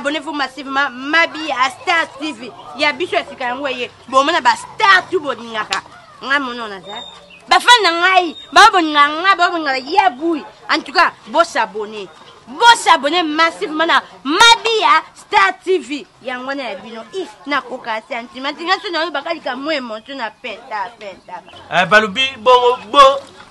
Abonnez-vous massivement Mabia Star TV. Ya biso ya sika yango eye. Bomona ba star tout bolingaka. Nga mono naza. Ba fan na ngai, ba bolingaka nga, ba bolingaka ya bouille. En tout cas, bo s'abonner. Bo s'abonner massivement na Mabia Star TV. Yango wana ya bino. Ih, nakoka sentiment. Nga so na yo bakalika mwa emotion na peta peta. Eh, balobi bongo bo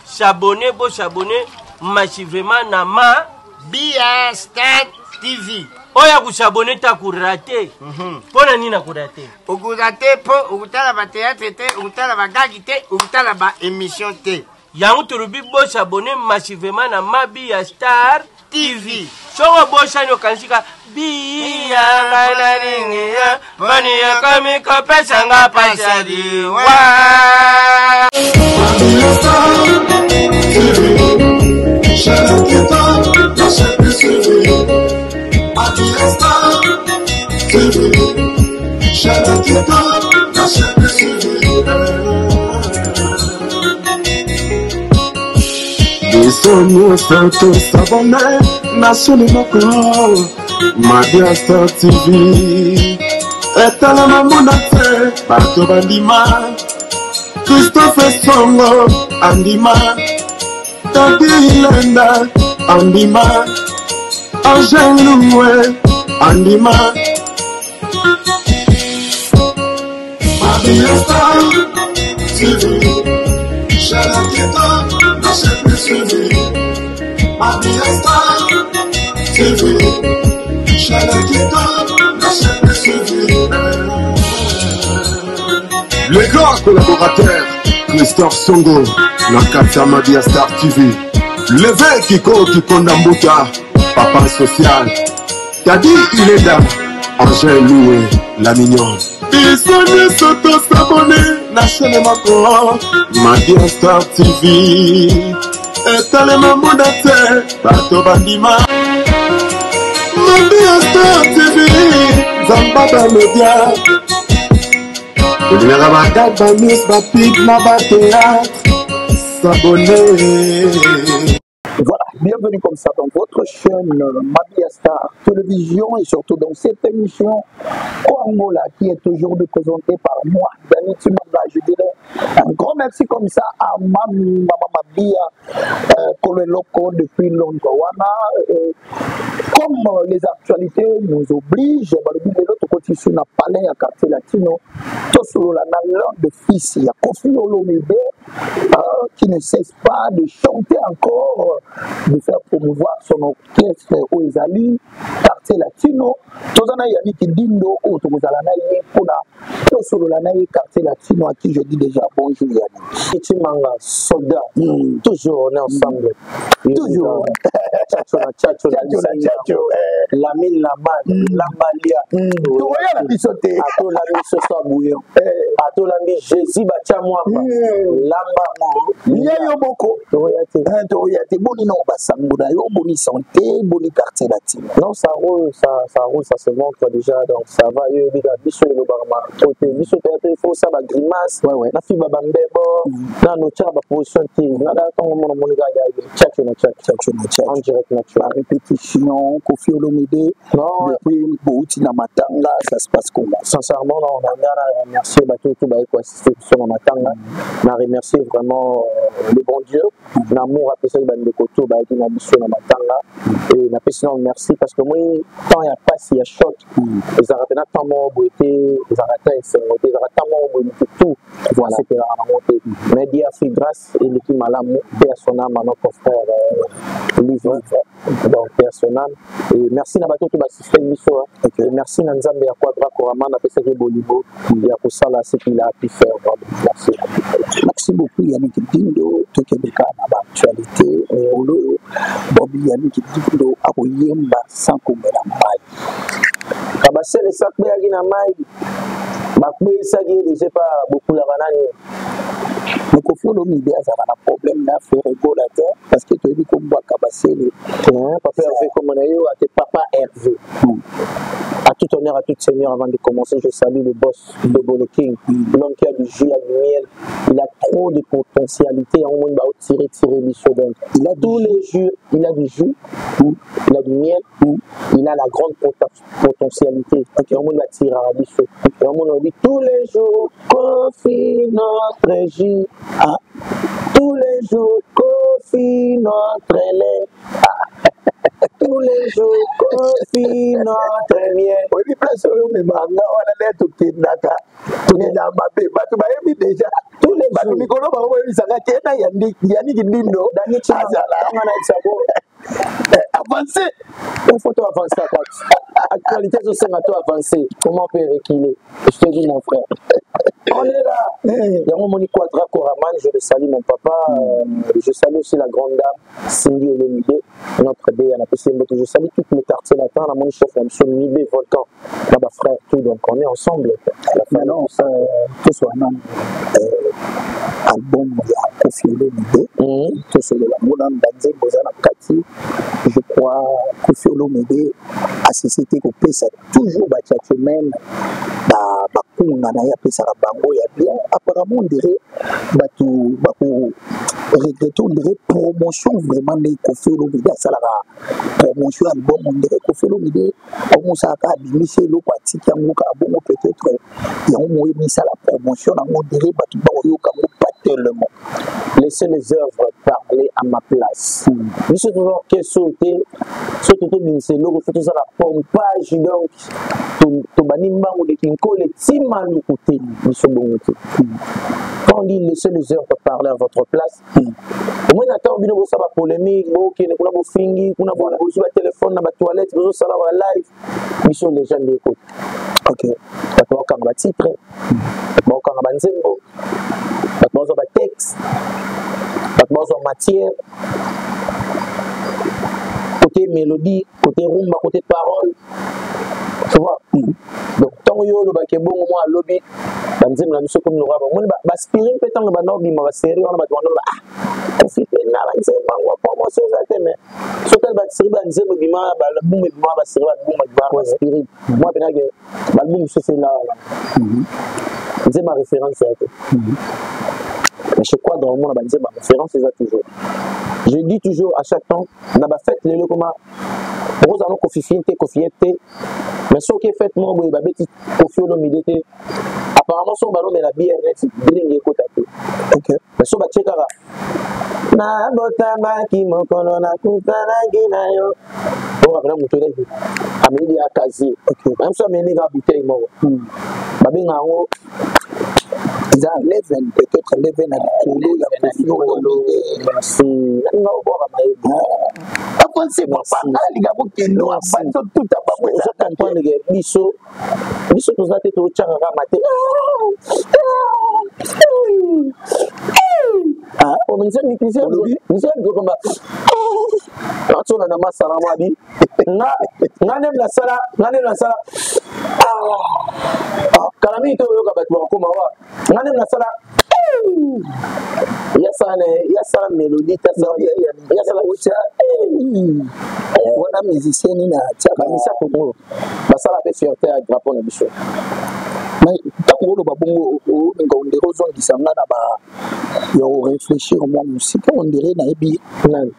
s'abonner, bo s'abonner massivement na ma Bia Star TV. Oyo akosabone te akorate. Mpo na nini akorate? Okorate mpo okotala bateatre te, okotala bagagi te, okotala baémission te. Yango tolobi bosabone massivement na Mabia Star TV. Soki obosani okanisi ka biya ngai nalingi ya poni ekomi kopesa nga pasi ya liwa. Biso nyonso tosabone na chaîne moko Mabia Star TV etalama mona te bato bandima Christophe Songo andima Tati Ilenda andima Angel Loué andima Mabia Star TV chaîne qui donne la chaîne plus suivie Mabia Star TV chaîne qui donne la chaîne plus suivie. Le grand collaborateur Christophe Songo na kati ya Mabia Star TV Leve Kiko Kikonda Mbuta Papa Social Tadi Ilenda Angèle Loué la mignonne biso nyonso tosabone na chaîne moko Mabia Star TV etalema mona te bato bandima Mabia Star TV nzamba bamedia olingaka bagag banews bapib na bateatre s'abonner. Voilà, bienvenue comme ça dans votre chaîne Mabia Star Télévision et surtout dans cette émission Angola qui est aujourd'hui présentée par moi, Dani Tshimanga. Je dirais un grand merci comme ça à Mami, Maman Mabia, Koleloko depuis Londres. Wana, comme les actualités nous obligent, balobi lelo tokoti sur na palais ya quartier latino, tosolola na l'un de fils ya Koffi Olomide, qui ne cesse pas de chanter encore, de faire promouvoir son orchestre oyo ezali quartier latino. Toza na Yannick Dindo oyo tokozala na ye mpona tosolola na ye quartier latino, à qui je dis déjà bonjour Yannick. Tshimanga, soldat, toujours on est ensemble. Toujours. Tchatcho na tchatcho na Tchatcho na tchatcho, eh. Lamine Laman, Lambalia. Tokoya na biso te. Atolambi soso ya bouillon. Atolambi Jésus batia mwamba. Lamba ngo. Lia yo moko. Tokoya te. Eh, tokoya te. Boni na basango na yo, boni santé, boni quartier latino. Non, ça roule, ça, ça roule, ça se montre déjà, donc ça va. Yo, bika biso elobaka ma côté. Biso toya te, il faut ça ba grimace. Ouais, ouais. Na fi ba bambebo. Na no tia ba position te. Na da tongo mono mono ga ya tchatcho na tchatcho. Tchatcho na tchatcho. En direct naturel. La répétition, Koffi Olomide. Non. Depuis Bouti na Matanga, ça se passe comment? Sincèrement, non, on a bien à remercier bato tout ba ko assister sur na Matanga. On a remercié vraiment le bon Dieu. L'amour a pesé ba ndeko tout ba ki na biso na Matanga. Et na pesi non merci parce que moi temps ya passe ya choc. Ils ont rappelé temps mort beauté, ils ont raté esengo, ils ont raté mort beauté tout. Voilà. C'était la remontée. Mais Dieu a fait grâce et l'équipe malamu, paix à son âme, à notre frère Livre. Donc, paix à son âme. Et merci na bato tout assisté biso, hein. Ok. Et merci na Nzambe ya Quadra Korama, na pesa ke bolingo, ya kosala ce qu'il a pu faire. Vraiment. Merci. Merci beaucoup Yannick Dindo, tokendeka na ba actualité oyo Bobi Yannick Dindo akoyemba sans komela mai. Kabasele sakbeyaki na mai. Bakbeyisaki ye déjà pa bokulaka nani. Mais Koffi Olomide azalaka na problème na Ferre Gola te parce que toyebi kombwaka Kabasele. Hein, papa Hervé comme on a eu, ate papa Hervé. À tout honneur à tout seigneur avant de commencer. Je salue le boss de Bolo King, l'homme qui a du jus, a du miel. Il a trop de potentialité. En moins, il tirer, tirer, biso. Donc, il a tous les jus, il a du jus, il a du miel, il a la grande potentialité. Ok, on va tirer à biso. Et on dit tous les jours, Koffi notre jus. Ah. Tous les jours, Koffi notre lait. Ah. Tous les jours, Koffi notre miel. Oyebi place oyo omemanga wana nde tokendaka, tokendaka mabe, bato bayebi déjà tous les bato mikolo bango boyebisaka kena Yaniki Dindo azala avancé. Il faut to avancer à droite. Actualité ezosenga to avancer. Comment on peut reculer? Je te dis, mon frère, on est là. Yango moni Quadra Koraman, je le salue, mon papa. Je salue aussi la grande dame Cindy Olomide, notre B à la PCMB. Je salue tous les quartiers latins, la mon chef, la mission Mibé Volcan, là bas frère, tout. Donc on est ensemble, la famille. Maintenant, tosolola nano album ya Koffi Olomide. Tosolola ngo nanu, banzembo eza na kati. Je crois Koffi Olomide asisi te kopesa toujours batchatchemene, bakunga na ye, apesaka bango ya bien. Apparemment, on dirait bato bako regretter, on dirait promotion vraiment nde Koffi Olomide asalaka promotion album. On dirait Koffi Olomide aomosalaka, abimisi eloko, atiki yango kaka bongo. Peut-être yango moyebi esala promotion nango, on dirait bato bakoyoka yango pas tellement. Laissez les œuvres parler à ma place. Biso toza orchestre oyo te so totobimisa eloko, fo tozala pompage. Donc tobandi mbangu de Kinkole ti Maluku te, biso bongo te. Quand on dit laissez les œuvres parler à votre place, omoi na ntango bino bosala bapolémique, bokende kuna, bofingi kuna, bozwi batelefone na batoilette, bozosala ba live, biso légende ekota. Bato bakokanga batitre, bato bakokanga banzembo, bato bazwa batexte, bato bazwa matière, côté mélodie, côté rumba, côté parole, tu vois. Donc ntango yo olobaki ebongo mwa alobi banzembo na biso komi lokola bamoni baspiri mpe ntango banda obima basérie wana, bato banda oloba: "Ah, Koffi mpe na banzembo yango, promotion eza te." Mais soki basérie banzembo ebima, baalbum ebima, basérie baalbum ebima, baspiri mwa mpenake baalbum mosusu ela wana nzembo ya référence ya te. Mais chez quoi dans le monde banzembo ya référence eza toujours. Je dis toujours à chaque temps na bafête lelo koma okozala no Koffi te, Koffi te, mais soki fête moko boye babeti Koffi Olomide te, apparemment soki balomela bière neti ndenge ekota te. Mais so batie kaka nabotamaki mokolo nakutanaki na yo, okapena moto elaki ameli ya casier, même so ameli kaka bouteille moko, babenga yango. Eza 11, peut-être 11 na likolo ya Koffi Olomide. Merci, nalinga obwaka mayebo. Avancer, papa, alinga kokende bato tuta bango. Ozo comprendre ke biso toza te, totyaka kaka mate. Nzembe atona na masala mwabi nga nde nasala, nga nde nasala kala mingi te. Oyoka bato bakokoma wa nga nde nasala, yasala mélodie, yasala. Wana musicien nini atiaka? Bamisia Kongo basala mpe fierté ya drapeau na biso. Ntango oloba bongo, olinga on dirait ozongisa nga na ba ya koréfléchir mwa mosika. On dirait nayebi nani?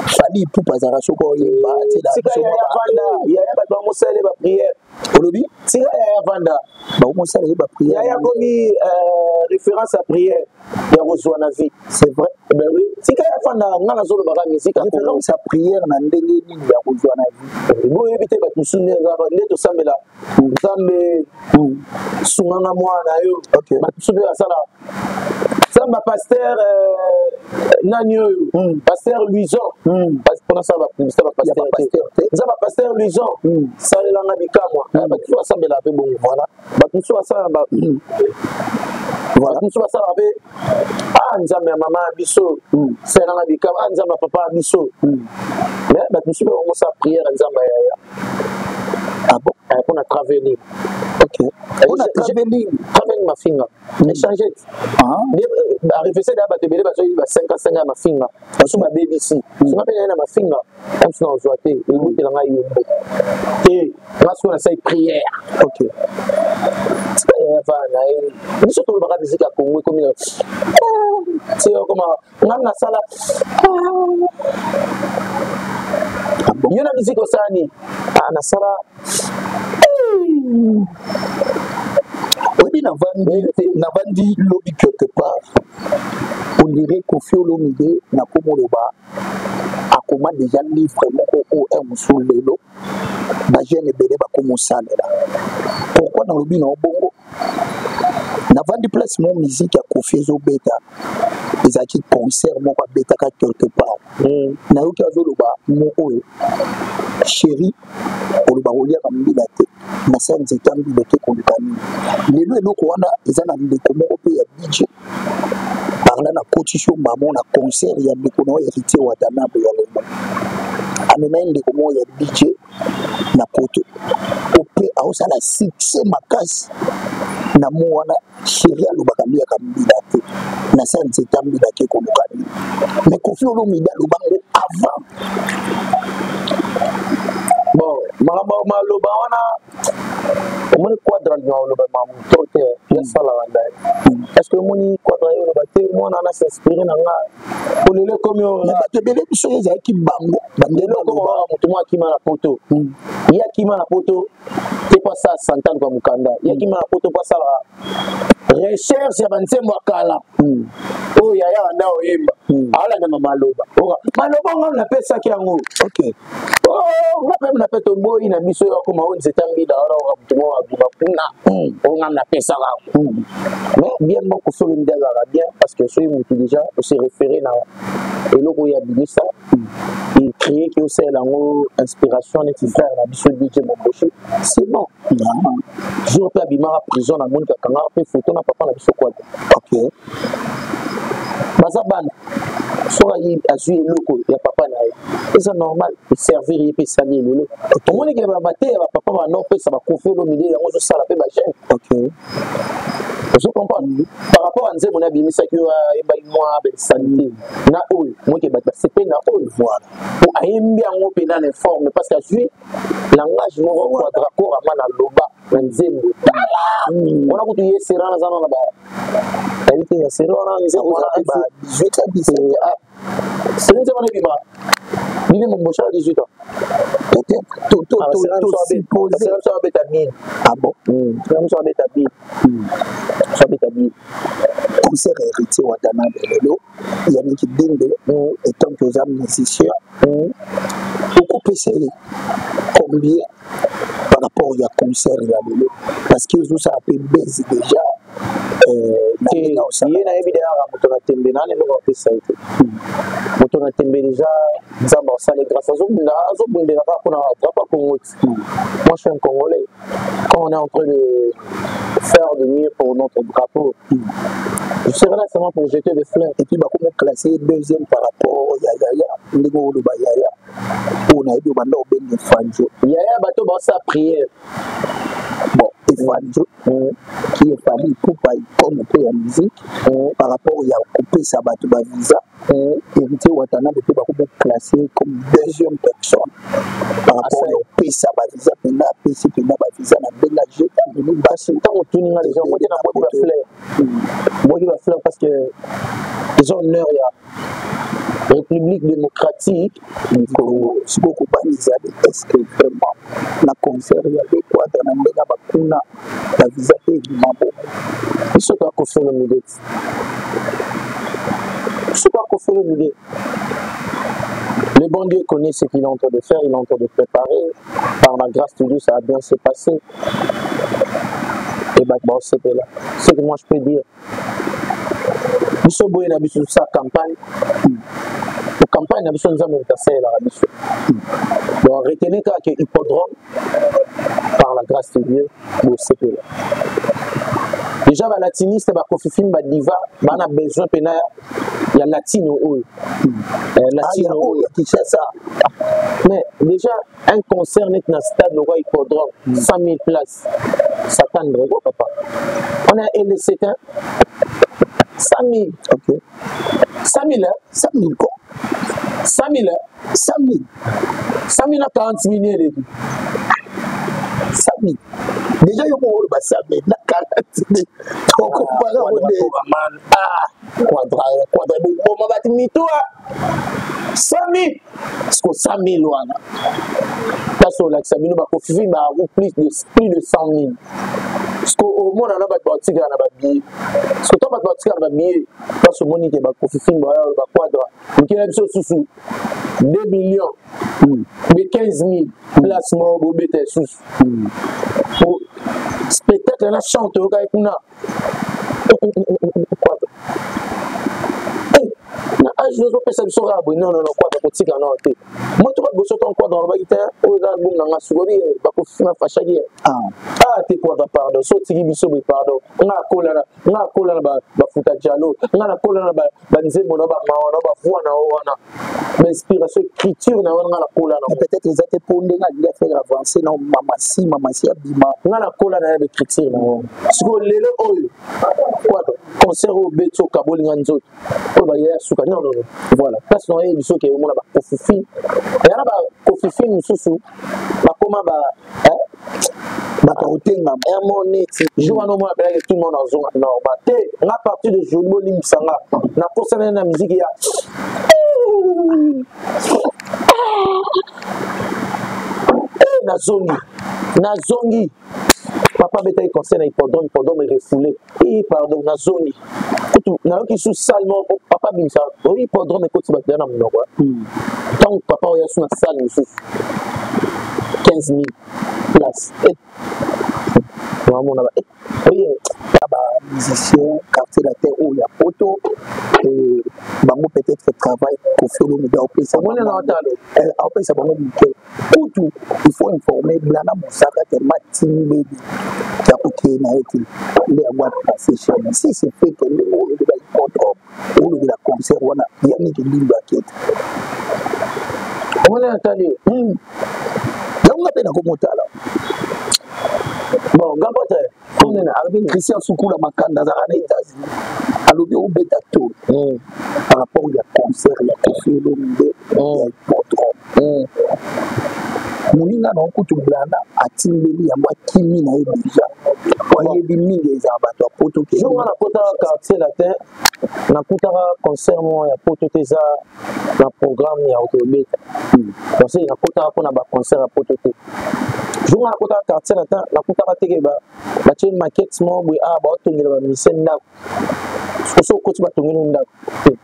Fally Ipupa azalaka soki oyemba. Tika yaya vanda, yaya bato bamosala baprière. Olobi? Tika yaya vanda. Bakomosala ye baprière. Yaya komi référence ya prière ya kozwa na vie. C'est vrai. Ben oui, tika ya vanda, nga nazolobaka musique. Référence ya prière na ndenge nini ya kozwa na vie? Boyebi te, bato mosusu nde tosambela Nzambe sunganga mwana yo. Bato mosusu mpe basala Nzambe pasteur nani oyo, pasteur Luison, mpona sala bapublicité bapasteur te. Nzambe pasteur Luison, salelanga bikamwa. Bato mosusu basambelaka mpe bongo. Voilà. Bato mosusu basala, bato mosusu basalaka mpe: "Ah, Nzambe ya mama ya biso, salelanga bikamwa. Ah, Nzambe ya papa ya biso." Mais bato mosusu mpe bangosala prière ya Nzambe ya yaya. Ah bon? Mpona travelling. Ok, mpona travelling. Travelling mafinga échange. Arefese deya bato ebele bazoyi ba 5 ans 5 ya mafinga, basu babebisi songa mpe naye na mafinga ya mosu na ozwa te, ebotela ngai yombo te. Nga sikoyo nasali prière. Ok. Tika yaya vaa na ye. Biso tolobaka miziki ya Congo ekomi na ti okoma ngai nasala yo na miziki osala nini? Ah, nasala. Oyebi, navandi lobi quelque part, on dirait Kofi Olomide nakomoloba akoma déjà livre moko oyo mosusu lelo bajeune ebele bakomosalela. Pourquoi nalobi na bongo? Navandi place mo, musique ya Kofi ezobeta, ezalaki concert moko abetaka quelque part. Nayoki azoloba mo oyo: "Chéri, oloba koliaka mbila te, nasa nzete ya mbila te, koluka nini?" Lelo eloko wana eza na ndeko moko mpe ya DJ parla na kotisi yo mamo na concert ya ndeko na oyo Héritier Watanabe ya lelo, amema ye ndeko moko ya DJ na poto ope aosala succès makasi na mo wana. Chéri alobaka liaka mbila te, nasa nzete ya mbila te, koluka nini? Mais Kofi Olomide aloba ngo avant. Bon, makambo maloba wana, omoni Quadra na oloba makambo to te yasalaka ndai. Est ce que omoni Quadra ye oloba te mwana wana s'inspire na nga po lelo ekomi? Mais bato ebele biso ezalaki bango bandele. Lelo okoma moto moko akima na poto. Ye akima na poto te mpo asala santane kwa mokanda. Ye akima na poto mpo asalaka recherche ya banzembo ya kala oyo yaya banda oyemba, aolandama maloba maloba ngo napesaki yango. Nga mpe na mpe toboyi na biso oyo akoma oyo nzete mbila wana, oka moto moko abima kuna oyo nga napesaka yango. Mais bien moko soki nde azalaka bien, parce que soki motu déjà ose référé na eloko oyo abimisa, ecréer ki osalela yango inspiration neti frère na biso DJ Momboshi, c'est bon. Jour mpe abimaka prison, namoni kakangaka mpe photo na papa na biso Quadra. Baza bana, soki azwi eloko ya papa na ye, eza normal, eservir ye mpe esali ye. Lelo omoni ke bate ya bapapa banda opesa bakofi Olomide, yango ozosala mpe bajeune. Ozo comprendre par rapport à nzembo na abimisaki oyo ayembaki mwa bainsanité na oyo moke, bato basepeli na oyo. Voilà. Po ayembi yango mpena na informe, parce que azwi langage moko Quadra ama na loba na nzembo tala wana. Kutu ye sera naza nana ba nayebi te ya sera wana, nzembo wana. Ba 18 à 17. Sera nzembo wana ebima bino Mombocha 18 ans. Peut-être to supposer. Sera biso abeta bine. Ah bon? Sera biso abeta bine, so abeta bine. Concert Héritier Watanabe lelo, Yannick Dinde, étant que oza musicien, okopesa ye combien par rapport ya concert ya lelo? Parce que ezosala mpe base déjà na ndenge osala. Ye nayebi deyaka moto na tembe nani, eloko apesa ye te moto na tembe. Déjà Nzambe asali grâce, azobunda, azobundela kaka mpona drapeau Congo ti. Moi, je suis un Congolais. Quand on est en train de faire de mieux pour notre drapeau, je serai là seulement pour jeter des fleurs. Et puis bakomi classé deuxième par rapport ya yaya, ndenge oloba yaya oyo nayebi obanda obenga Efanjo. Yaya, bato baosala prière. Bon, Efanjo qui est Fally Ipupa, icône mpe ya musique, par rapport ya kopesa bato bavisa, Héritier Watanabe mpe bakomi classé comme deuxième personne par rapport ya kopesa bavisa mpena, apesi mpena bavisa na ndenge ajeta bino basi. Ntango otuni nga déjà, moi te nabwaki bafleur, bwaki bafleur parce que eza honneur ya République démocratique du Congo. Sikoyo kobanga ezali, est ce que vraiment na concert ya Quadra na ndenge bakuna bavisa mpe ebima bongo? Biso toa Kofi Olomide ti, biso toa Kofi Olomide. Le bon Dieu connaît ce qu'il est en train de faire, il est en train de préparer. Par la grâce de Dieu, ça va bien se passer. Et bah, bon, c'était là. Ce que moi je peux dire, biso boye na biso sa campagne, po campagne na biso Nzambe moto asalelaka biso. Donc retenez kaka ke hippodrome, par la grâce de Dieu, bosepela. Déjà balatiniste, bakofifini, badiva bana besoin mpena. Ya latino oyo. Latino oyo ya Kinshasa. Mais déjà un concert net na stade le roi hippodrome, 100 000 places, Satan Drego papa, on a LC 100 000. Ok. 100 000, hein? 100 000 quoi? 100 000, hein? 100 000. 100 000 à 40 000 eleki. 100 000 déjà, yo moko oloba 100 000 na 40 000, tokompara onde. Quadra quadra, boboma bato mituwa 100 000. Siko 100 000 wana, place olakisa bino bakofifi baku plus de 100 000. Siko omona na bato batikala na babillet. Siko to bato batikala na babillet, place omoni ke bakofifi baquadra mokela biso susu 2 millions de 15 000 place moko bobeta lisusu po spectacle na chante oyokaki kuna. Quadra na age ozopesa biso kaka boye. Non, non, non, quadra kotika nao te. Moto baboso to quadra alobaki te oyo eza album na nga. Sikobi bakofinga fashaki ye. Ah te, quadra, pardon, so otiki biso boye, pardon. Nga akola na nga, akola na bafuta jalo, nga nakola na banzembo na bamawa na bavoix na yo wana, bainspiration, écriture na wana, nga nakola na. Peut-être eza te mpo ndenge alingi afaire avancer na mamasi mamasi abima. Nga nakola na ye baécriture na wana. Sikoyo lelo oyo quadra concert oyo obeti, okabolinga nzoto oyo bayeya suka. Non, non, non, voilà, place na oyebi soki omona bakofifi eya na bakofifi mosusu bakoma ba Bato akotengama. Mo neti jour wana omona apelaki tout le monde azonga normal te. Nga partir de jour bolimbisa nga, nakosana na musique ya nazongi nazongi. Papa abetaki concert na hippodrome, hippodrome refoulé. E pardon, nazongi kutu nayoki su salle moko papa abimisa oyo hippodrome ekoti bato ya na monoko. Ntango papa oyo asu na salle mosusu 15 000 place, namona oye na bamusicien quartier latin oyo ya poto, bango peut-être travail Kofi Olomide aopesa aopesa bango moke. Kutu il faut informer Blana Mosaka tellement timbeli ya kokee na ye te nde yango apasse chemin. Si c'est fait que ndenge olobela hippodrome, olobela concert wana ya mingi ndimbo akete. Omoni, natali. Yango nga mpe nakomotala. Bon, gabote konene alobi Christian Sukula Makanda azalaka na États-Unis, alobi obeta to par rapport ya concert ya Kofi Olomide ya hippodrome. Moninga na okutu Blana atimbeli yango, akimi na ye déjà po ayebi mingi ezala bato ya poto. Jour wana nakotaka quartier latin, nakutaka concert moko ya poto te eza na programme ya okobeta. Donc nakotaka mpona baconcert ya poto te. Jour wana nakotaka quartier latin, nakutaka teke batie maquette moko boye awa, baotongela bamusicien ndako. Soki okoti, batongeli ndako te.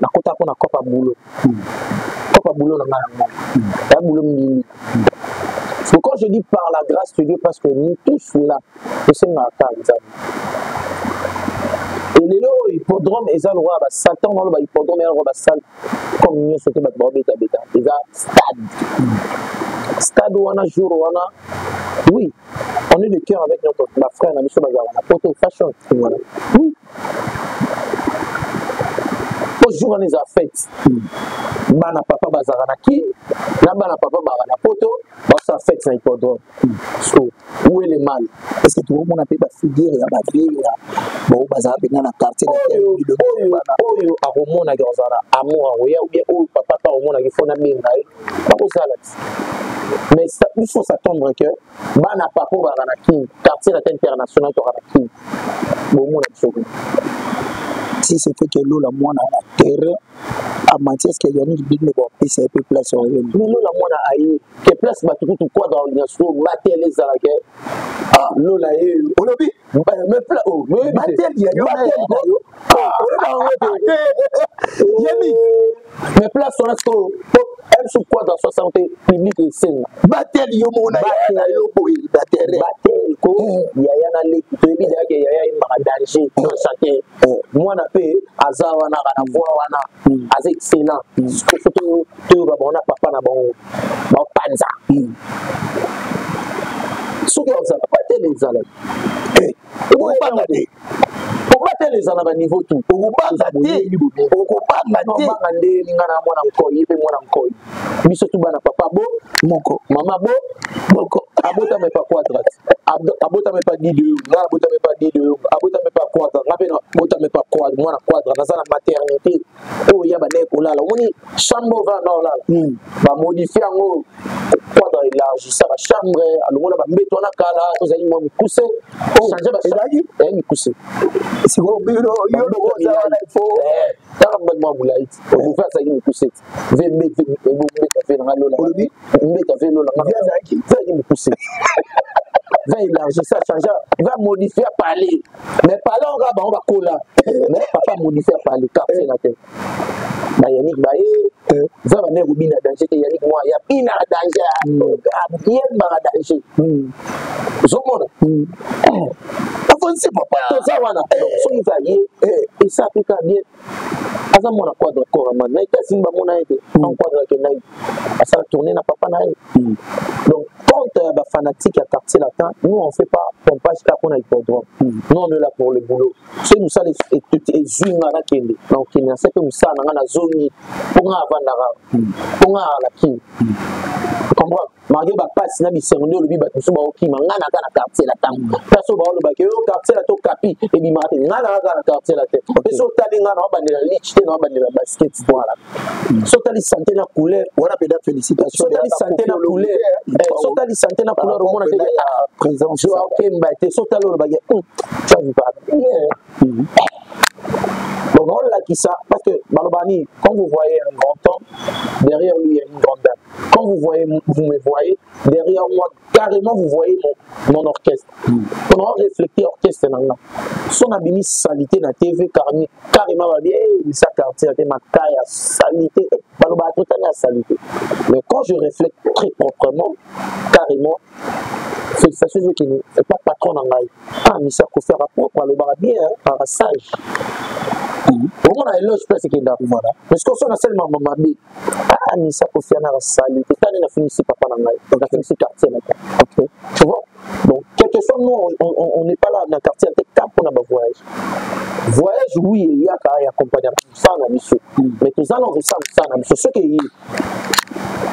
Nakotaka mpona cope ya boulot, cope ya boulot na ngai yango ya boulot mbili. So quand je dis par la grâce de Dieu, parce que nous tous là tosengaka kaka Nzambe. Elelo oyo hippodrome eza lokola basale, ntango naloba hippodrome eza lokola basale comme nyonso te, bato baobetabeta, eza stade. Stade wana, jour wana, oui, on est de cœur avec notre bafrère na biso bazalaka na poto fashion. Voilà, oui, po jour wana eza fête. Bana papa bazalaka na kini na bana papa bazalaka na poto, basala fête na hippodrome. So où est le mal? Est ce que tokomona mpe bafigure ya bavie ya bao bazala mpenza na quartier? Oyo akomonaki kozala na amour akoya, ou bien oyo papa mpe akomonaki fo nabenga ye, bakozala ti. Mais il faut s'attendre que bana papa bazalaka na kini, quartier latin international, tokaka na kini, bomona biso kuna. Si c'était que Lola Mwana na terrain amati, est ce que Yannick Bino bapesa ye mpe place oyo? Mais Lola Mwana aye ke place bato kutu quadra olinga sikoyo batele ezalaka Lola ye. Olobi? Batele ya yo, oyeba yango te. Yemi. Mais place wana sikoyo po msu quadra 60 public esenga. Batele yo mona na yo boye batere. Batele ko yaya na leki toyebi deyake yaya ayembaka danger na chanteur, mwana mpe aza wana aka na voix wana aza excellent. Faut toyoka bango na papa na bango baopanza. Soki ozala batele ezala obanga te. Battle eza na baniveau tout. Okobanga te, okobanga te. Obanga nde nga na mwana nkoi, ye mpe mwana nkoi, biso tu bana papa bo moko, mama bo moko. Abotama epa Quadrat, abotama epa Dido, nga abotama epa Dido, abotama epa Quadrat, nga mpe abotama epa Quadrat, mwana Quadrat. Naza na maternité oyo ya bandeki kolala. Omoni chambre oyo vana olala, bamodifie yango. Quadra élargissa bachambre, alongola bambeto wana kala tozali mwa mikuse, change Ezalaki? Mikuse. Sikoyo bino, yo loko oza wana, il faut Tala, mobali mwa molai ti obufe azalaki mikuse ti ve mbeta ve nanga lola. Olobi? Mbeta ve lola. Ve azalaki? Ve azalaki mokuse. Va élargir ça, changer, va modifier palais, mais palais onga bango bakola, mais papa modifier palais quartier na te. Bayannick baye va bamere kobina danger te. Yannick mwa ya bina danger, ayembaka danger, ozomona. Afonsi papa. Toza wana. Soki va ye esa mpe kaka bien, aza mwana Quadra Koraman na États-Unis, bamona ye te en Quadra akendaki asala tourné na papa na ye. Donc compte ya bafanatique ya Quartier Latin, nous on fait pas pompage kaka mpona hippodrome. Nous, on est là pour le boulot. Soki mosala ezwi nga, nakende na okende na se mpe mosala na nga, nazongi mpo nga avandaka, mpo nga alaki comprendre malgré bapasi na bisengo. Nde olobi bato mosusu baokima, nga na kaka na Quartier Latin. Mpe so baolobaki oyo Quartier la to kapi ebimaka te, nga na kaka na Quartier Latin. Mpe so otali nga, naobandela lich te, naobandela basket. Voilà, so otali santé na couleur. Wana mpenza félicitation. So otali santé na couleur, so otali santé na couleur, omona te présence. Okemba te. So otali, olobaki tu as vu pas bien. Donc olakisa parce que baloba nini? Quand vous voyez un grand homme, derrière lui il y a une grande dame. Quand vous voyez, vous me voyez derrière moi, carrément vous voyez mon orchestre. On a réflecté orchestre na nga. So nabimi salité na TV, carrément babi bisa quartier te, makaya salité, baloba totani ya salité. Mais quand je reflète très proprement, carrément félicitations ezokende epa patron na ngai. Ah, misa kofera propre, alobaka bien, aka sage, omona éloge place ekendaka. Voilà. Mais soki oso nasalema mabe, ah, misa Kofi anaka sali te, tani nafingisi papa na ngai, nafingisi quartier na te. Tu vois? Donc quelquefois nous, on n'est pas là na quartier te ka mpona bavoyage. Voyage, oui, eyaka ya accompagnaka mosala na biso, mais toza na kosala mosala na biso. Soki eye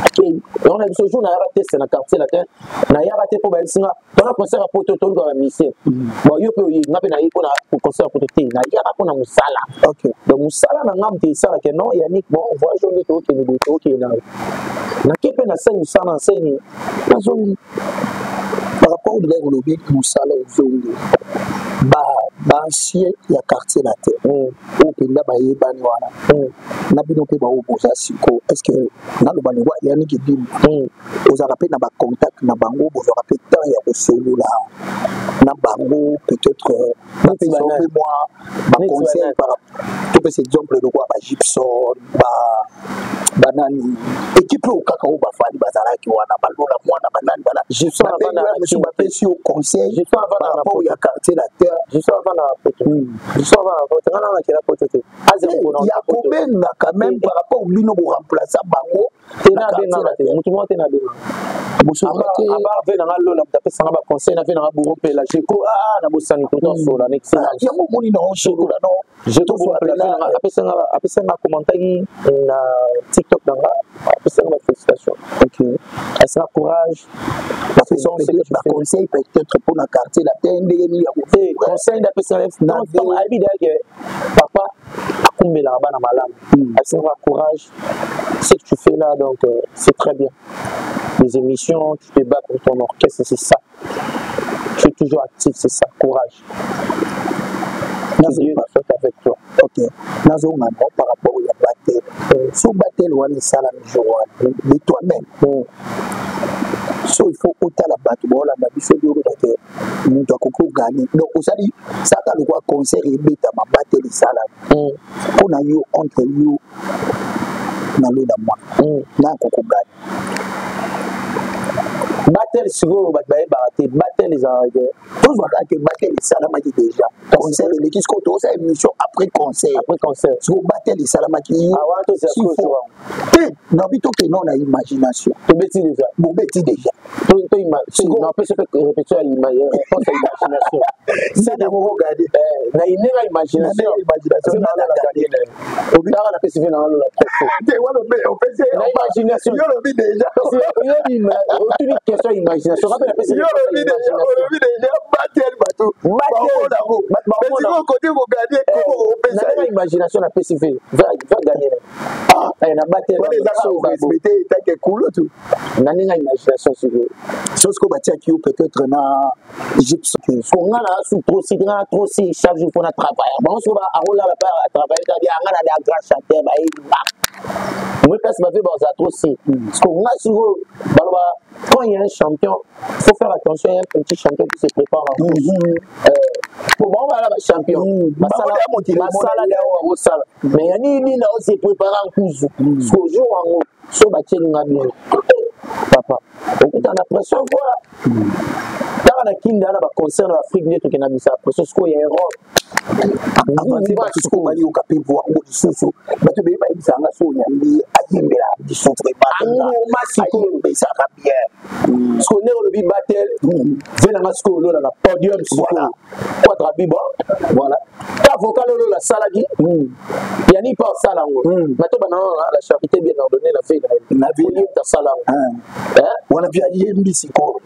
akei yango na biso, jour nayaka teste na Quartier na te, nayaka te mpo bayebisi nga tona concert ya poto, toluka bamusicien. Bon, yo mpe oye, nga mpe naye mpona concert ya poto te, nayaka mpona mosala. Donc mosala na nga moto esalaka. Non, Yannick, bon voyage oyo nde tookende boye, tookende na nake mpe nasali mosala, nasali, nazongi. Par rapport ndenge olobi mosala, ozongi, baancien ya Quartier na te oyo mpenza bayebani wana na bino mpe baoyo boza sikoyo, est ce que naloba lokwa Yannick Bimba, ozalaka mpe na bacontact na bango, bozwaka mpe temps ya kosolola na bango, peut-être bapesa mpe mwa baconseil? Par topesa exemple lokwa baGibson, banani, équipe oyo kaka oyo bafali bazalaki wana, balola mwana, banani, banani, bapesi yo conseil par rapport ya Quartier la Terre? Ya kobenga quand même par rapport bino boremplaça bango. Te, nabengaka te motu moko te, nabengaka ve nanga lola, moto apesanga baconseil na ve nanga buro mpela jeko nabosani totosola na excellence. Yango omoni na osolola no. Apesanga, commentaki na TikTok na nga, apesanga bafélicitation, asanga courage. Baconseil peut-être mpona Quartier la te, ndenge nini ya Conseil nde apesanga, ayebi dayake papa akumbelaka bana malamu. Asanga courage, ce que tu fais là, donc c'est très bien, les émissions, tu te bats pour ton orchestre, c'est ça, tu es toujours actif, c'est ça, courage. Dieu soit avec toi. Ok, nazonga no par rapport ya battle. So battle wana esalami jour wana, de toi-même, so il faut otala bato baolanda biso, oloba te moto akoki ogagner. Donc osali saka lokwa concert ebetama, battle esalami, mpo na yo, entre yo na Lola Mwana, na akoki ogagner? Battle sikoyo bato bayebaka te battle. Battle ezalaka Tozwa kaka ke battle esalamaki déjà, concert eleki. Sikoyo tozosala émission après concert. Après concert. Sikoyo battle esalamaki. Ah, wana tozela sikoyo jour yango. Te, nabi tokende na imagination. Tobeti déjà. Bobeti déjà. Napesi mpe répétition ya réponse ya imagination. Nani moko gade? Na inenga imagination. Imagination. Otaka napesi mpe na alola te wana opesi na imagination. Yo lobi déjà. Otuni question ya imagination, kape napesi. Yo lobi déjà, olobi déjà battle, bato baomona yango, mais sikoyo kote koganye, koko opesa. Na imagination napesi mpe va gagner na battle. Wana ezaka respecte etake kulutu. Na ndenge ya imagination sikoyo. So sikoyo batiaki yo peut-être na Gypse. Ko nga na su trop si nga trop si chaque jour mpona travailler bango. Sikoyo akolala mpe atravaille kadi anga na da grand chanteur bayeba moi place bape bazala trop si. Parce que nga sikoyo baloba, quand il y a un champion, faut faire attention, il y a un petit champion qui se prépare en course. Po bango bala bachampion basala yango, bakosala, mais ya nini na ose prépare en course? Parce que jour yango so batieli nga bien, papa, okuta na pression. Voilà, kaka na kinda na baconcert na Afrique nde tokenda bisa pression. Sikoyo ya Europe. Bato sikoyo bayoka mpe voix yango lisusu. Bato beye bayebisanga so oyambi ayembela biso vraiment. Angoma sikoyo. Ayembesaka bien. Sikoyo ndenge olobi battle ve nanga, sikoyo olola na podium sikoyo Quadra bibo. Voilà. Ta vocal olola asalaki yani mpe asala yango bato bana la charité bien ordonnée na ve na ye asala yango. Wana mpe ayembi sikoyo.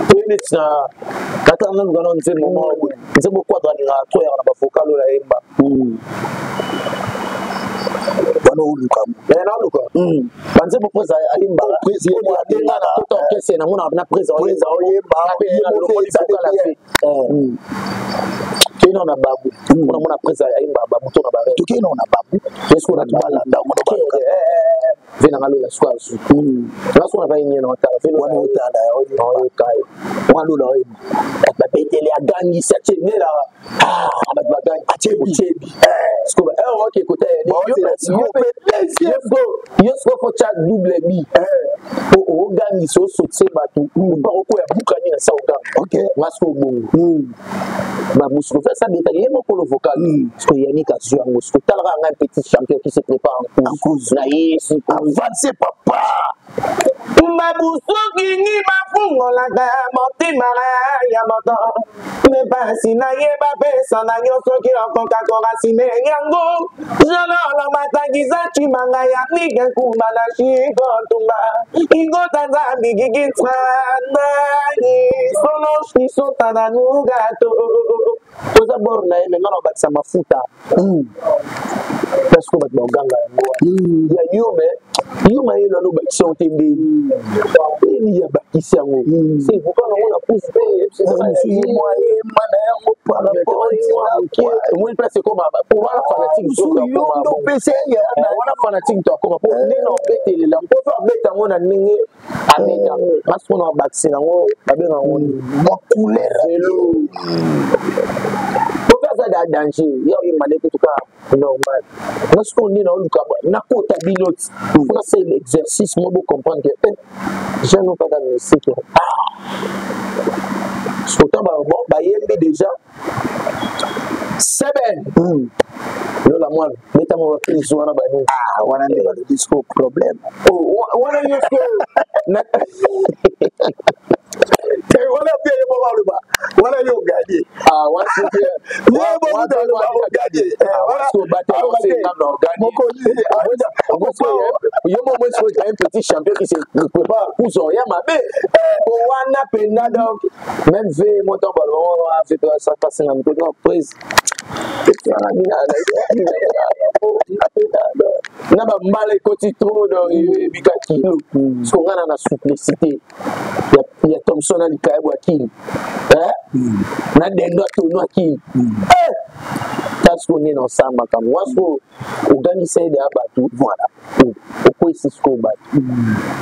Toye neti na kata nanu kana nzembo moko boye, nzembo Quadra alingaka to yaka na bavocal oyo ayemba. Wana oluka. Naluka banzembo mpo ayembaka tota orchestre nango na prise. Oyemba. Toye nao na babu mpona mona prise ayembaka babu to na bare. Tokei nao na babu. Esko na balanda yango. Ve nanga lola siko azu nga siko na vaye na otala. Wana otala. Oyoka ye wana lola oyemba, bato babetele, agangisi, atie nelaka, bato bagangi, atiebi siko oke kota yo siko fo tia double bi po ogangisa, osotise bato opa okoya bukani na sa oganga. Nga siko bongo babusuku fe asabetaki ye mokolo vocal. Siko Yannick azwi yango. Siko talaka ngai, petit champion qui se prépare en course na ye siko. Avance, papa. Babusukingi bafungolaka motema ya moto, me pasi na ye bapesa na yo soki okoka korasime yango. Jololo matangisa cimanga ya mike nkumba na shiko ntumba ingota nzambi gigitranani solo shisota na nugato. Toza bord na ye, me nga na obakisa mafuta parce que bato baganga yango ya yo, me yo mayelo ano obakisi yango te. Ndeni eni ya bakisi yango, c'est pourquoi nango na pousse mpe. Yemana yango. Omoni place ekoma wana, fanatique wana, fanatique to akoma po ndenge obetelela mpo so abeta yango na ndenge abeta masi mpona bakisi yango, babenga yango mwa couleur. Velo po aza da danger ya oyemba nde tuka normal. Nga sikoyo nde naoluka nakota bino ti fo nasala exercice mo bocomprendre que jeune okaka musique. Pourtant bon, bayembi déjà seben lola mwana betama baprise wana banini. Wana nde balobi sikoyo problème. Wana nyonso. Wana mpe ye moko aloba wana yo gagné. Ye moko aloba ogagné. Yo mo moi sikoyo, un petit champion qui se prépare kuzo ya mabe po wana mpenza. Donc même ve moto baloba ave pasinga mpe non prise na bambala ekoti trop. Donc ebika kilo parce que nga na simplicité ya Thomson na likayabo ya kini na dendo atono akini. Tala sikoyo nde na osala makambo wana sikoyo, ogangisa ye deya bato, voilà, okweyisi sikoyo bato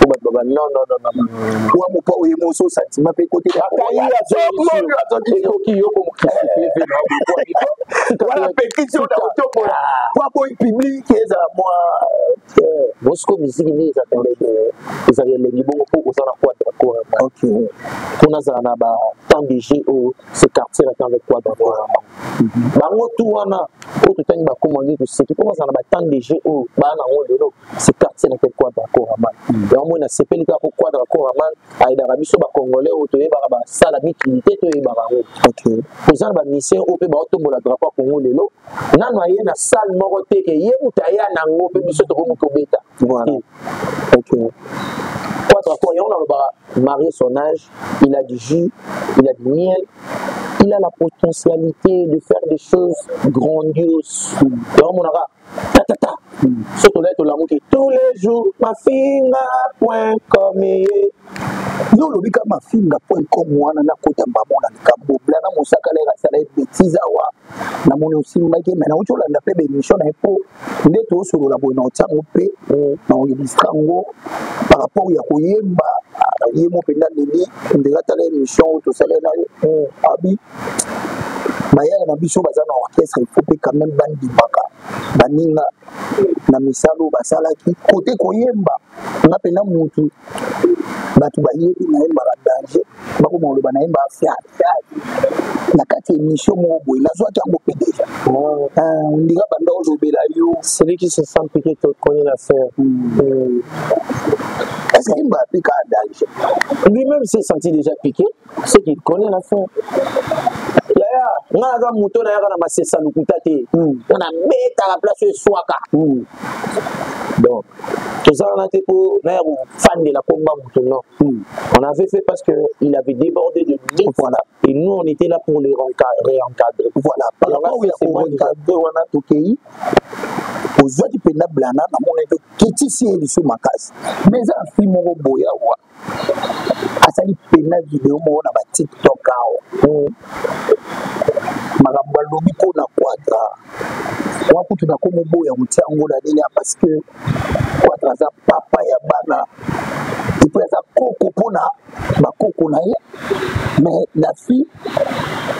po bato baba non non non non. Wa mopa oye moso sentiment mpe kote ekoki yo komokisi pe wana pekisi oyo nakotombola po aboyi public ezala mwa. Bosiko miziki nde ezalaka ezalaka elengi bongo mpo oza na Quadra Koraman, mpo nazala na ba temps de jeu oyo, ce quartier là avec Quadra Koraman, bango tu wana oyo totangi bakoma nde toseki mpo bazala na ba temps de jeu oyo baa nango lelo, ce quartier na Quadra Koraman. Yango moi nasepeli kaka mpo Quadra Koraman ayedaka biso bacongolais oyo toyebaka basala mikili te, toyebaka yango. Toza na bamusicien oyo mpe baotombola drapeau ya Congo lelo, nano aye na salle moko te ke ye moto aya nango mpe biso tokomi kobeta. Voilà, ok. Quadra Kora, yango nalobaka, marié son âge, il a du jus, il a du miel, il a la potentialité de faire des choses grandioses. Yango monaka tatata so tolai tolamuki tous les jours mafinga.com ye. Yo olobi ka mafinga.com wana, nakota mbamo na likambo Blana Mosaka lere asala ye bétise awa. Namoni osimbaki me nauti olanda mpe baémission na ye, mpo nde tosolola boye na otiango mpe na oillustre yango par rapport ya koyemba ye mo mpenza leli ndenge atala émission oyo tosala na yo, abi bayaya na biso baza na orchestre, il faut mpe quand même bandimaka baninga na misala oyo basalaki kote koyemba. Nga mpenza mutu bato bayebi nayembaka danger, bakoma koloba nayembaka fier na kati ya émission moko boye, nazwaki yango mpe déjà ndika banda olobela yo. Celui qui se sent piqué te connaît l'affaire. Est-ce que yemba mpe kaka danger? Lui-même s'est senti déjà piqué, c'est qu'il connaît l'affaire. Yaya, nga naza moto nayaka na masesa lokuta te, nga nabetaka place oyo eswaka. Donc toza wana te mpo naya kofandela komba moto, non. On avait fait parce que il avait débordé de limites. Voilà. Et nous, on était là pour les réencadrer. Voilà, par rapport ya korencadre wana, tokei ozwaki mpenza Blana, namoni ete kitisi ye lisu makasi, mais eza na fille moko boye awa asali pena video moko na baTikTok awa, makambo alobi mpona Quadra wa kutu nakomoboya kotia yango na nini, parce que Quadra aza papa ya bana et puis aza koko mpona bakoko na ye. Mais la fille,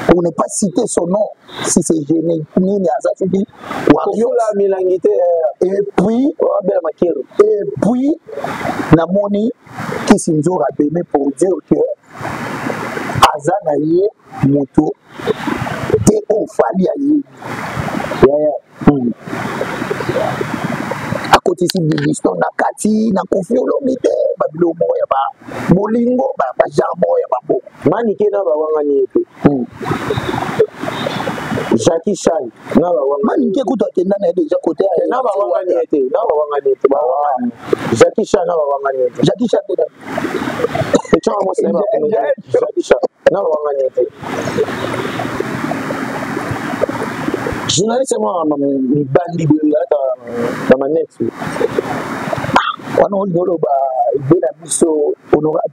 pour ne pas citer son nom, si c'est gêné nini, aza soki kofola milangi te. Et puis abela makero. Et puis namoni Kisi Nzora abeme pour dire que aza na ye moto te oyo Fally ayebi. Yaya. Akotisi Didiston na kati na Kofi olobi te, babiloko moko ya bolingo, bagenre moko ya babongo. Manike na bawangani ye te, Jackie Chan na bawangani. Manike kutu akenda na ye déjà kote. Na bawangani ye te, na bawangani ye te, bawangani Jackie Chan na bawangani ye te. Jackie Chan te. Ecanga mwasi na ye, Jackie Chan na bawangani ye te. Journaliste moko libandi boye alata na manete. Wana olingi oloba ebe na biso honorable?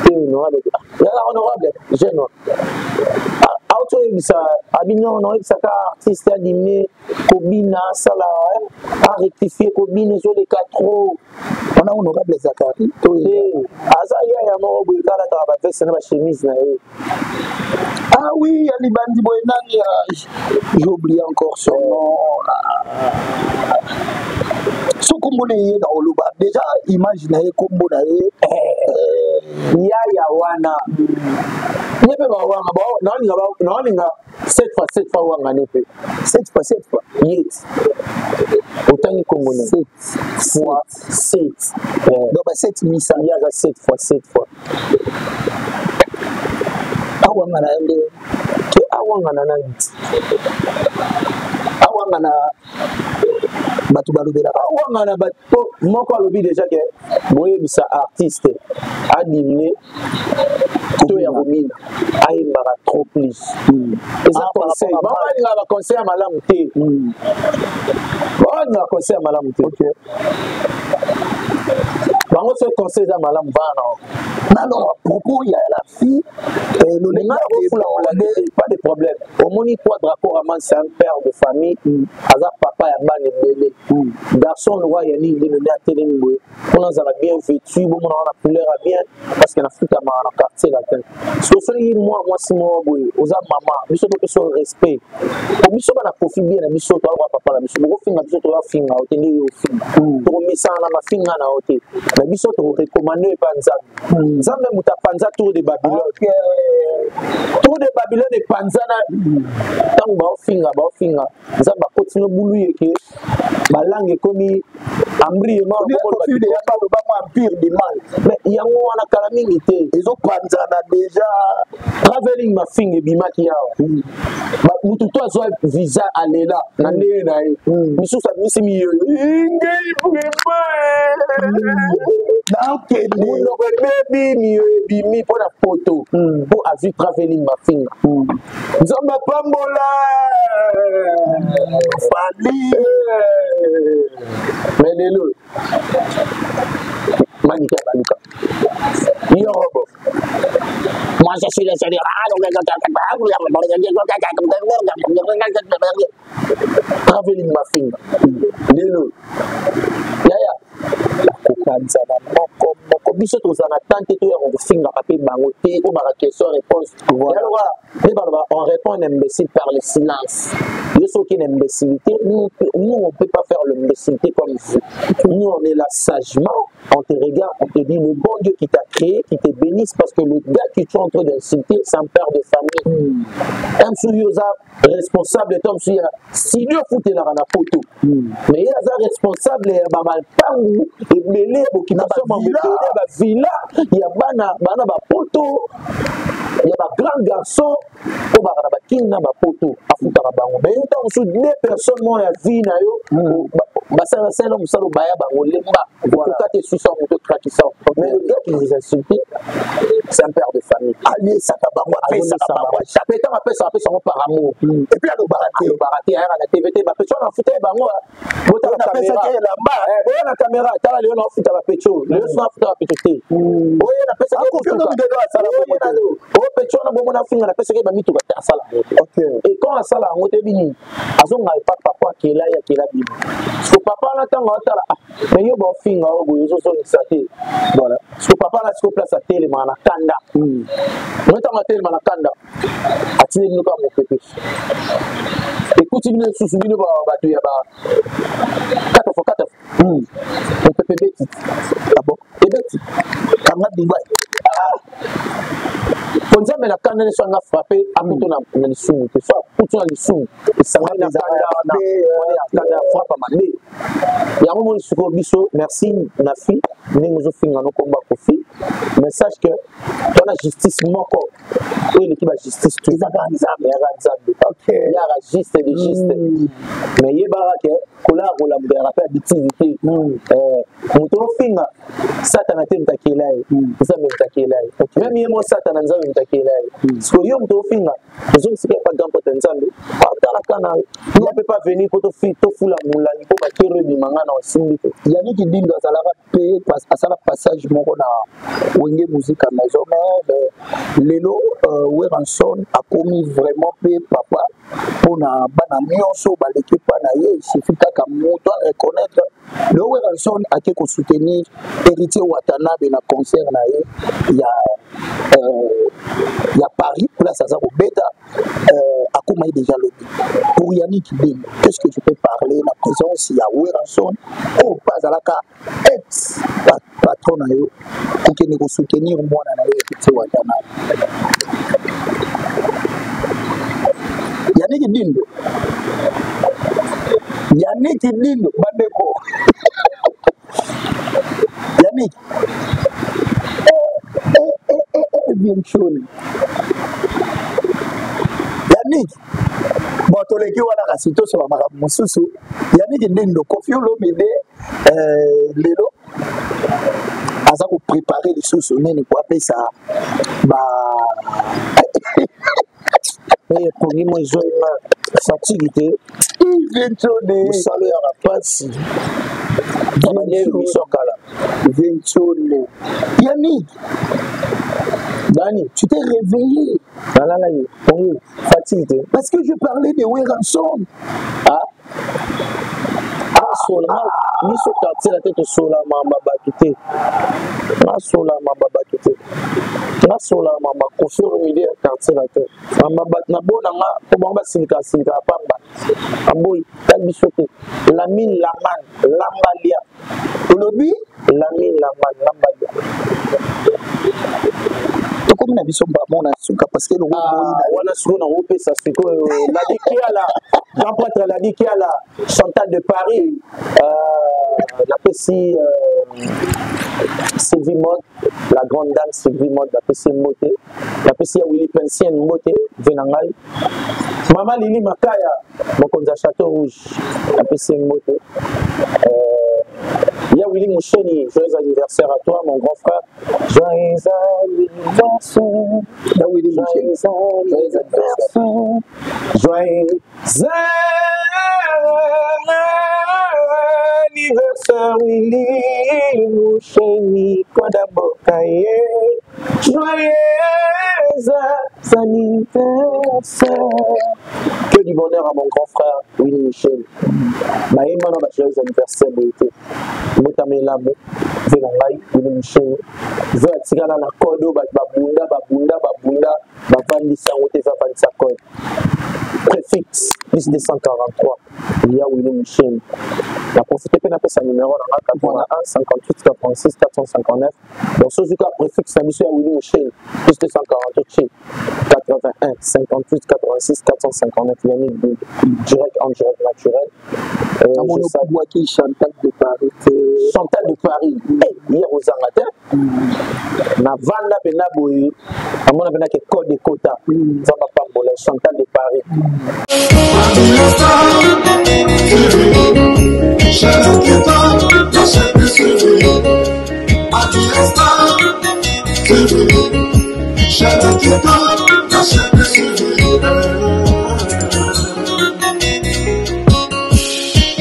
Te, honorable yala, honorable jeune auti oyebisa abi non, oyebisaka artiste adime kobina, asala arectifie kobina, ezoleka trop. Wana honorable Zakari to? Aza yaya moko boye kalataka baveste na bachemise na ye. Ah oui, ya libandi boye, nani? J'ai oublié encore son nom. So kombo na ye na oloba déjà image na ye, kombo na ye. Yaya wana ye mpe bawanga, naolinga 7 fois 7 fois wangani mpe. 7 fois 7 fois. Ye otangi kombo na 7 fois 7. Donc ba 7 misa. Ye aza 7 fois 7 fois. Awangana ye nde? Ke awangana nani? Awangana bato balobelaka. Awangana bato moko alobi déjà ke boyebisa artiste adimine to ya komina, ayembaka trop plus. Eza conseil, bango balingaka baconseil ya malamu te, bango balingaka conseil ya malamu te. Bango soki conseil eza malamu, bana. Alors, à propos ya la fille Pas de problème. Omoni Quadra Koraman, c'est un père de famille, aza papa ya bana ebele. Garçon le roi Yannick Ndino nde atelemi boye mpona azala bien vêtu, bomona wana couleur ya bien, parce que nafutamaka na quartier latin. Soki soki mwa mwasi moko boye oza mama, biso topesa yo respect, po biso bana Kofi bien na biso toaloka papa na biso, bokofinga biso, toyafinga yo te nde yo ofinga, tokomesana na mafinga na yo te, mais biso tokorekomande epa Nzambe. Nzambe moto apanza tour de Babylone, tour de Babylone epanzana ntango baofinga baofinga, Nzambe akoti no bulu yeke balangue ekomi embrillement. Empire du mal. Mais yango wana kala mingi te. Ezopanzana déjà. Traveling mafinga ebimaki awa, mutu to azwa visa alela na ndenge na ye, misusu abimisi miyoyo ingei vraiment nakende. Monoko ebebi, miyoyo ebimi mpo na poto, mpo azwi traveling mafinga. Nzambe apambola Fally. Mais lelo Manike abaluka yorobo. Moi, je suis le seul. Traveling mafinga lelo yaya bakopanzana moko moko. Biso tozala na tante toya kofingaka mpe bango te, oyo baka question réponse yaloka nde baloba: on répond un imbécile par le silence. Yo soki une imbécilité, nous, nous on peut pas faire l'imbécilité comme vous. Nous, on est là sagement, on te regarde, on te dit: le bon Dieu qui t'a créé, qui te bénisse, parce que le gars que tu es en train d'insulter, c'est un père de famille, un mosusu oza responsable to mosusu ya studio ofutelaka na poto, mais ye aza responsable ya bamapangu ebele ya bokima ebele, ya bavilla, ya bana bana bapoto, ya bagrand garçon oyo baka na bakini na bapoto, afutaka bango. Mais yo ntango mosusu deux personnes moko ya vie na yo basala mosala, obaya bango lemba, okoka te susa moto trakisa. Mais le gars qui vous insulte, c'est un père de famille. Aliesaka bango, apesaka bango. Pe ntango apesaka, apesa yango par amour. Et puis alobaka te. Alobaka te, ayaka na TV te. Bapecho wana afuta ye bango, botala napesaki elamba. Boya na caméra, tala lelo naofuta bapecho, lelo so nafuta bapecho te, oye napesaki oyo pecho wana bongo nafinga, napesaki bamituka te, asala yango te. Et quand asala yango te, bini azonga epa papa akela ye, akela bino, parce que papa wana ntango aotala: ah, mais yo baofinga oyo boye, ozozongisa te. Voilà, parce que papa wana siko place atelemaka na kanda mo, ntango atelema na kanda, atindi bino kaka mopepe, ekuti bino lisusu, bino bato ya ba 4 fois 4, mopepe ebeti. Ah bon? Ebeti. Kanga Dubai. Po Nzambe na kanda nyonso anga frappe akuto na lisumu te, so akuti na lisumu esangani na kanda wana ya kanda ya frappe mabe yango. Moni sikoyo biso, merci na fi ndenge ozofinga nokomba Kofi, mais sache que tona justice moko oyo eleki bajustice tout. Ezaka Nzambe. Eyaka Nzambe, yaka juste de juste. Mais yebaka ke kolaka kolamuka mpe abitizi te. Moto ofinga Satana te, moto akela ye, Nzambe moto akela ye. Même ye mo Satana, Nzambe moto akela ye. Sikoyo yo moto ofinga, ozongisika epa grand pote Nzambe atalaka na yo. Mpe pas venir mpo tofula molangi mpo bakero ebima nga na osimbi te. Yannick Dindo azalaka mpe asala passage moko na Wenge Musica Maison Mère. Lelo Werrason akomi vraiment mpe papa mpona bana nyonso baleki mpa na ye. Il kaka moto areconnaître lelo Werrason ake kosoutenir Héritier Watanabe na concert na ye ya Paris, place aza kobeta, akóma ye déjà lobi. Pour Yannick Dindo, qu'est-ce que tu peux parler na présence ya Werrason oyo mpe azalaka ex patron na yo, kokende kosoutenir mwana na ye Héritier Watanabe? Yannick Dindo, Yannick Dindo, bandeko, Yannick Vienchoni, Yannick, bon, toleki wana, kasi tosoba makambo mosusu. Yannick Dindo, Kofi Olomide lelo aza koprépare lisusu nini po apesa ba Epongi mo ezwai fatigue te, mosala yaka mpasi na biso kala. Vincione, Yannick. Dani. Tu t'es réveillé. Nalalaki pongi fatigue te. Parce que je parlais de Werrason. Ah. Asola biso quartier la te tosola mamba bato te. Nasola mamba bato te. Nasola mamba Koffi Olomide ya quartier la te. Mamba bato na bona nga po bango basilika silika pamba. Aboyi tali biso te. Lamine Laman Lambalia. Olobi Lamine Laman Lambalia. Tokomi na biso mbamo na suka parce que eloko ah, wana sikoyo nakopesa sikoyo Ladi Kiala, grand prêtre Ladi Kiala, Chantal de Paris, napesi Sylvie Mode, la grande dame Sylvie Mode, napesi mbote, napesi ya Willy Pensien mbote, ve na ngai Mama Lili Makaya, mokonzi ya Château Rouge, napesi mbote. Ya Willy Moucheni, joyeux anniversaire à toi, mon grand frère. Joyeux anniversaire. Ya Willy Moucheni. Joyeux anniversaire. Joyeux anniversaire, Willy Moucheni, Koda Bokaye. Joyeux anniversaire. Que du bonheur à mon grand frère Willy Michel. Bayemba na ba joyeux anniversaire boye te. Mbotama elamu ve na ngai Willy Michel. Ve atikala na code oyo bato babunda babunda babunda bavandisa yango te, bavandisa code. Préfixe plus 243 ya Willy Michel. Na profite mpe napesa numéro na nga 81 58 86 459. Donc soki ka préfixe na biso ya Willy Michel plus 243 81 58 86 459 Yannick Big, direct en direct naturel. Namoni Chantal de Paris. Chantal de Paris. Hey, hier ozanga te. Na vanda pe na boye. Namona pe na ke code ekota. Nzambe apambola Chantal de Paris.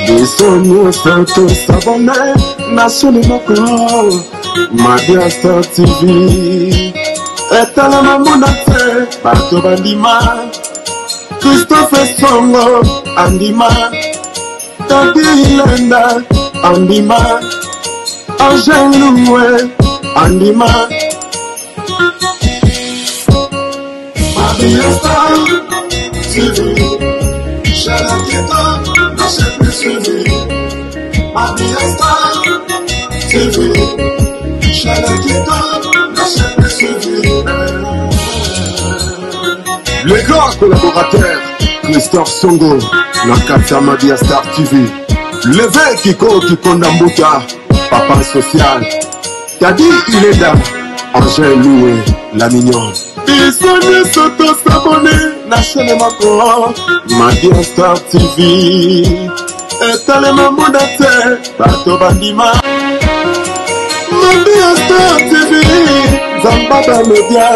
Biso nyonso tosabone na chaîne moko Mabia Star TV etalama mona te bato bandima Christophe Songo andima Tadi Lenda andima Angel Loué andima Mabia Star TV chaîne qui donne la chaîne plus suivie. Mabia Star TV chaîne qui donne la chaîne plus suivie. Les grands collaborateurs Christophe Songo na kati ya Mabia Star TV, L'évêque Kiko Kikonda Mbuta, papa social Tadi Ilenda, Angèle Loué, la mignonne. Biso nyonso tosabone na chaîne moko Mabia Star TV etalema mbunda te bato bandima Mabia Star TV Nzamba ba media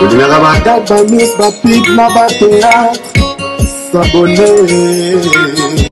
olingaka bagag bamis bapib na bateatre s'abonner.